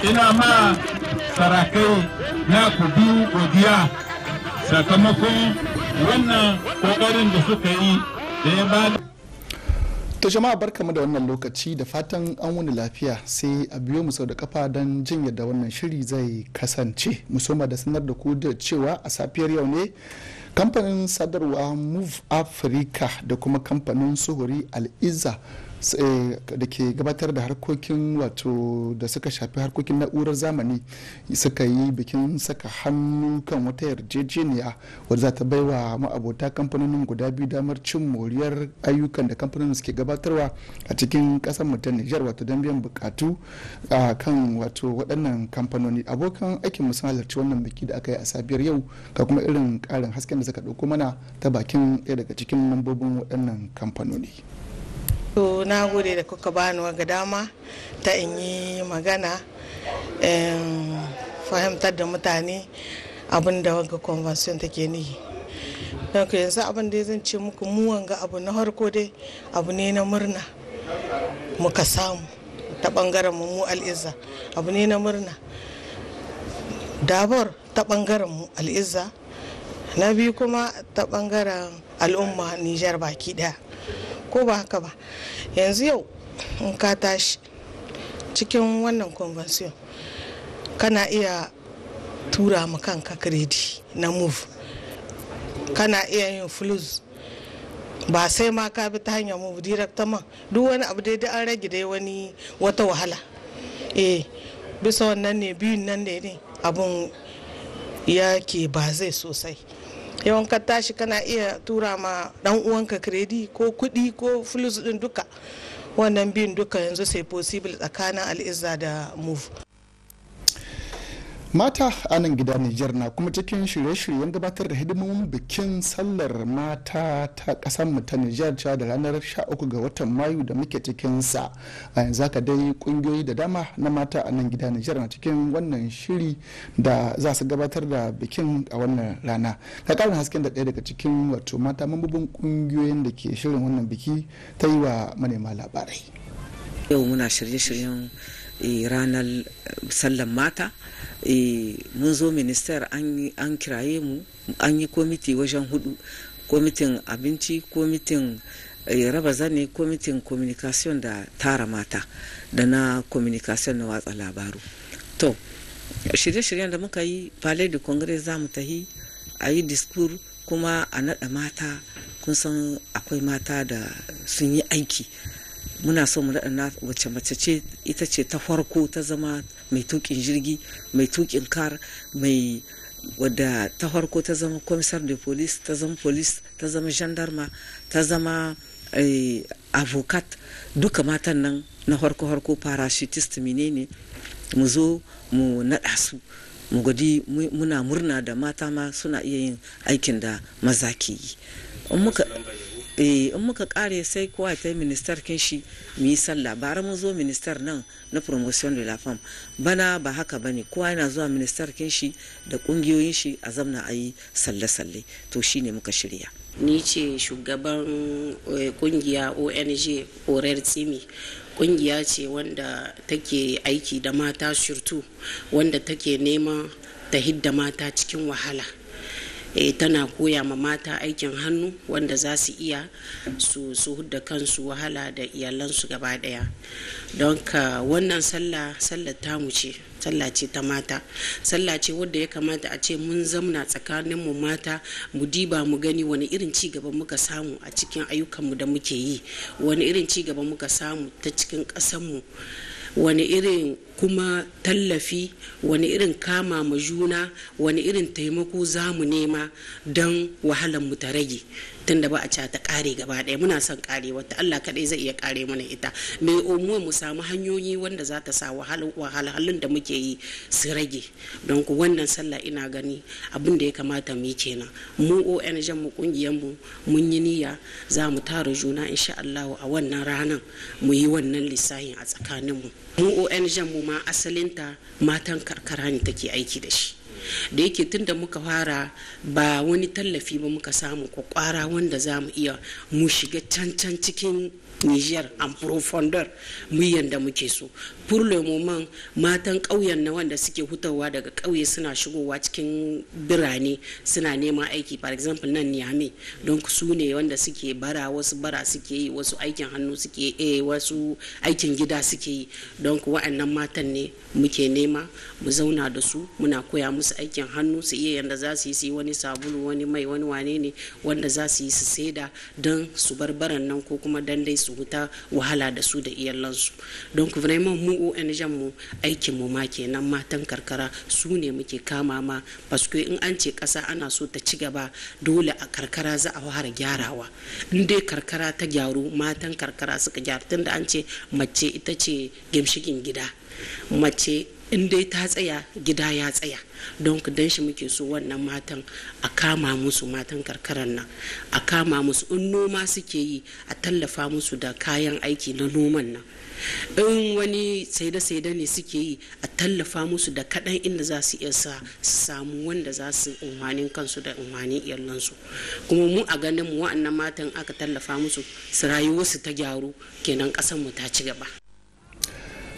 Ina ma sarakai na ku biyu godiya sakamakon wannan kokarin da suka yi da ya ba. To jama'a, barkamu da wannan lokaci, da fatan an wuni lafiya. Sai a biyo mu sau da kafa don jin yadda wannan shiri zai kasance. Musoma da sanar da ku da cewa a safiyar yau ne kamfanin sadarwa Move Africa da kuma kamfanin suhuri Al'izza da ke gabatar da harkokin, wato da suka shafi harkokin na'urar zamani, suka yi bikin saka hannu kan wata yarjejeniya wadda za ta baiwa ma'abota kamfanonin guda biyu damar cin moriyar ayyukan da kamfanonin suke gabatarwa a cikin kasar mu ta Nijar, wato don biyan bukatu a kan wato waɗannan kamfanoni. Abokan aikin mu sun halarci wannan biki da aka yi a safiyar yau, ga kuma irin ƙarin hasken da suka ɗauko mana ta bakin ɗaya daga cikin mambobin waɗannan kamfanoni. To, na gode da kuka bani waga dama ta in yi magana, fahimtar da mutane abin da wanga convention take nihi. Don ku yanzu abin da zan ce muku, mu wanga abu na harko dai abu ne na murna muka samu ta bangaren mu, mu Al'izza. Abu ne na murna dabar ta bangaren mu Al'izza, na biyu kuma ta bangaren al'umma Nijar baki daya, ko ba haka ba? Yanzu yau in ka tashi cikin wannan convention, kana iya tura ma kanka crédit na Moov, kana iya yin fulus, ba sai ma ka bi ta hanyar Moov directement. Duk wani abu dai an rage dai wani wata wahala. Bisa wannan ne biyun nan ne abun yake ba zai sosai. Yawan ka tashi kana iya tura ma dan uwanka crédit ko kuɗi ko fulus din, duka wannan biyun duka yanzu c'est possible tsakanin Al'izza da Moov. Mata a nan gida Nijar na kuma cikin shirye-shiryen gabatar da hidimomin bikin sallar mata ta kasar mu ta Nijar da ranar 13 ga watan Mayu da muke cikin sa. A yanzu haka dai kungiyoyi da dama na mata a nan gida Nijar na cikin wannan shiri da za su gabatar da bikin a wannan rana. Ga karin hasken da ɗaya daga cikin wato mata mambobin kungiyoyin da ke shirin wannan biki ta yi wa manema labarai. Yau muna shirye-shiryen ranar sallan mata. Mun zo ministère, an kiraye mu, an yi komiti wajen hudu: komitin abinci, komitin raba zane, komitin communication da tara mata, da na communication na watsa labaru. To, shirye-shiryen da muka yi, Palais de Congrès za mu tahi a yi discours kuma a naɗa mata. Kun san akwai mata da sun yi aiki, muna so mu naɗa wace mace ce ita ce ta farko ta zama mai tukin jirgi, mai tukin car, mai wadda ta farko ta zama commissaire de police, ta zama police, ta zama gendarme, ta zama avocat. Duka matan nan na farko farko, parachutiste, menene, mu zo mu naɗa su, mu gwadi muna murna da mata ma suna iya yin aikin da maza ke yi. In muka kare, sai kowa ta yi ministère shi mu yi sallah. Bara mun zo ministère nan na Promotion de la Femme, bana ba haka bane, kowa yana zuwa ministère shi da kungiyoyin shi a zamna a yi salle-salle. To, shine muka shirya. Ni ce shugaban kungiya ONG Orer Tsimi. Kungiya ce wanda take aiki da mata, surtout wanda take nema ta hidda mata cikin wahala. Tana koya ma mata aikin hannu wanda za su iya su hudda kansu wahala da iyalansu gaba daya. Don ka wannan sallah, sallar tamu ce, sallah ce ta mata, sallah ce wadda ya kamata a ce mun zamna tsakaninmu mata, mu diba mu gani wani irin ci gaba muka samu a cikin ayyukanmu da muke yi, wani irin ci gaba muka samu ta cikin ƙasanmu, wani irin kuma tallafi, wani irin kama ma juna, wani irin taimako za mu nema don wahalar mu ta rage, tunda ba a ca ta kare gaba ɗaya. Muna son kare wata, Allah kaɗai zai iya kare mana ita, mai omuwa mu samu hanyoyi wanda za ta sa wahalhalun da muke yi su rage. Don ku wannan sallah ina gani abin da ya kamata mu yi kenan. Mu ONG mu, kungiyar mu, mun yi niyya za mu tara juna insha Allah a wannan ranar, mu yi wannan lissahin a tsakanin mu. Mu ONG mu ma asalinta matan karkara ne take aiki da shi. Da yake tun da muka fara ba wani tallafi ba muka samu kwakwara wanda za mu iya mu shiga can can cikin Niger en profondeur mu yanda muke so. Pour le moment, matan ƙauyen na wanda suke hutawa daga ƙauye suna shigowa cikin birane suna neman aiki, for example nan Niamey, don su ne wanda suke bara, wasu bara suke yi, wasu aikin hannu suke yi, wasu aikin gida suke yi. Don wa'annan matan ne muke nema mu zauna da su, muna koya musu aikin hannu, su iya yanda za su yi, su yi wani sabulu, wani mai, wani wane ne wanda za su yi su saida don su bar baran nan, ko kuma dan dai su huta wahala da su da iyalansu. Don vraiment mu ONG mu, aikin mu ma kenan, matan karkara su ne muke kama ma, parce in an ce kasa ana so ta ci gaba, dole a karkara za a fara gyarawa. In dai karkara ta gyaru, matan karkara suka gyaru, tunda an ce mace ita ce gimshikin gida, mace in dai ta tsaya, gida ya tsaya. Don dan shi muke so wannan matan a kama musu, matan karkaran nan a kama musu. In noma suke yi, a tallafa musu da kayan aiki na noman nan. In wani saide-saide ne suke yi, a tallafa musu da kaɗan inda za su iya sa samu wanda za su unhwanin kansu da unhwanin iyalansu. Kuma mu a ganin mu, wa'annan matan aka tallafa musu, su rayuwarsu ta gyaru, kenan ƙasar mu ta ci gaba.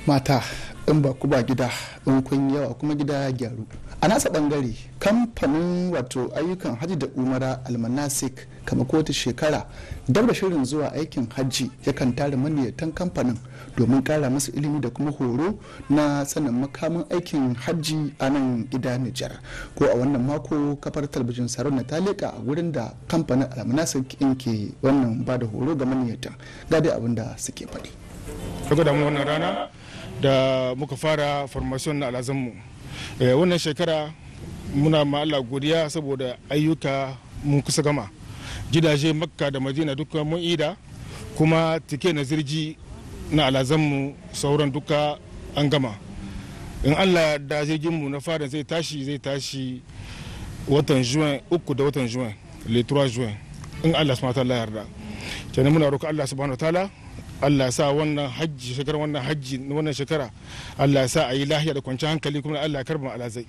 Mata, in ba ku ba gida, in kun yawa kuma gida ya gyaru. A nasa bangare, kamfanin wato ayyukan hajji da umara Almanasik, kamar kowace shekara dab da shirin zuwa aikin hajji, yakan tara maniyyatan kamfanin domin kara musu ilimi da kuma horo na sanin makamin aikin hajji a nan gida Nijar. Ko a wannan mako, kafar talabijin Saron na ta leka a wurin da kamfanin Almanasik in ke wannan ba da horo ga maniyyatan. Ga dai abin da suke faɗi. Daga wannan rana da muka fara formation na alhazanmu wannan shekara, muna ma Allah godiya saboda ayyuka mun kusa gama. Gidaje Makka da Madina duka mun ida, kuma ticket na zirgi na alhazanmu sauran duka an gama. In Allah da jirginmu na fara zai tashi watan juin, 3 da watan juin, le 3 juin, in Allah subhanahu wa ta'ala yarda. Kenan muna roƙon Allah subhanahu wa ta'ala, Allah sa wannan hajji shekara, wannan hajji wannan shekara, Allah sa a yi lahiya da kwanciyar hankali, kuma Allah ya karba alhazai.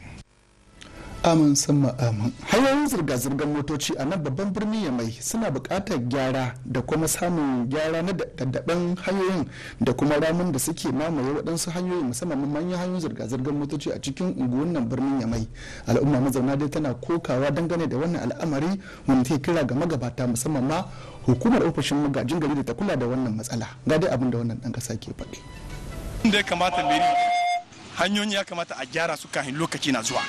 Amin sama amin. Hanyoyin zirga-zirgar motoci a nan babban birnin Yamai suna buƙatar gyara da kuma samun gyara na daddaɓen hanyoyin da kuma ramun da suke mamaye waɗansu hanyoyi, musamman manyan hanyoyin zirga-zirgar motoci a cikin unguwannin birnin Yamai. Al'umma mazauna dai tana kokawa dangane da wannan al'amari, wanda take kira ga magabata, musamman ma hukumar ofishin magajin gari, da ta kula da wannan matsala. Ga dai abin da wannan ɗan ƙasa ke faɗi. Da ya kamata meri hanyoyi ya kamata a gyara su kafin lokaci na zuwa.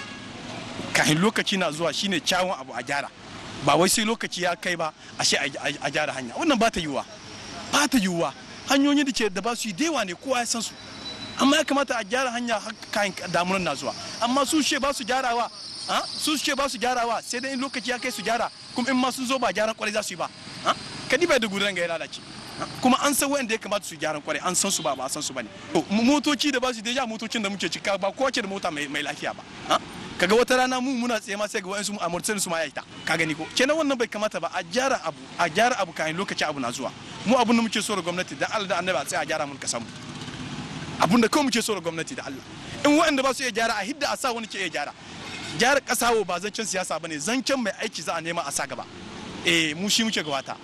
Kafin lokaci na zuwa shine kyawun abu a gyara, ba wai sai lokaci ya kai ba ashe a gyara hanya. Wannan ba ta yiwuwa, ba ta yiwuwa. Hanyoyin da ke da ba su yi dewa ne, kowa ya san su, amma ya kamata a gyara hanya kayan damunan na zuwa. Amma su ce ba su gyarawa, su ce ba su gyarawa, sai dai in lokaci ya kai su gyara. Kuma in ma sun zo, ba gyaran kwarai za su yi ba. Kadi bai da gudan ga ya lalace, kuma an san wanda ya kamata su gyaran kwarai, an san su, ba ba san su bane. Motoci da ba su déjà, motocin da muke cika, ba kowace da mota mai lafiya ba. Kaga wata rana mu muna tsaye ma, sai ga wa'ansu amortiseur su ma ya ita. Ka gani ko? Kenan wannan bai kamata ba. A gyara abu, a gyara abu kayan lokaci abu na zuwa. Mu abun da muke so da gwamnati, da Allah da Annabi, a tsaya a gyara mun kasan mu. Abun da kawai muke so da gwamnati, da Allah, in waɗanda ba su iya gyara, a hidda, a sa wani ke iya gyara. Gyara ƙasa ba zancen siyasa bane, zancen mai aiki za a nema a sa gaba. Eh, mu shi muke gabata.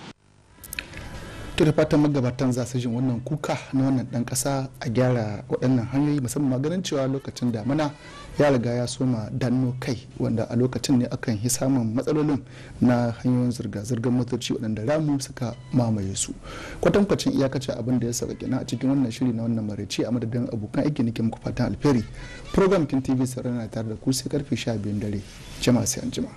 To, da fatan magabatan za su jin wannan kuka na wannan dan kasa, a gyara waɗannan hanyoyi, musamman ganin cewa lokacin damina ya riga ya soma danno kai, wanda a lokacin ne akan yi samun matsalolin na hanyoyin zirga-zirgar motoci waɗanda ramu suka mamaye su. Kwatankwacin iyakacin abin da ya sauka kenan a cikin wannan shiri na wannan maraice. A madadin abokan aiki nake muku fatan alheri. Program kin TV Sarana tare da ku sai karfe 12 dare. Jama'a, sai an jima.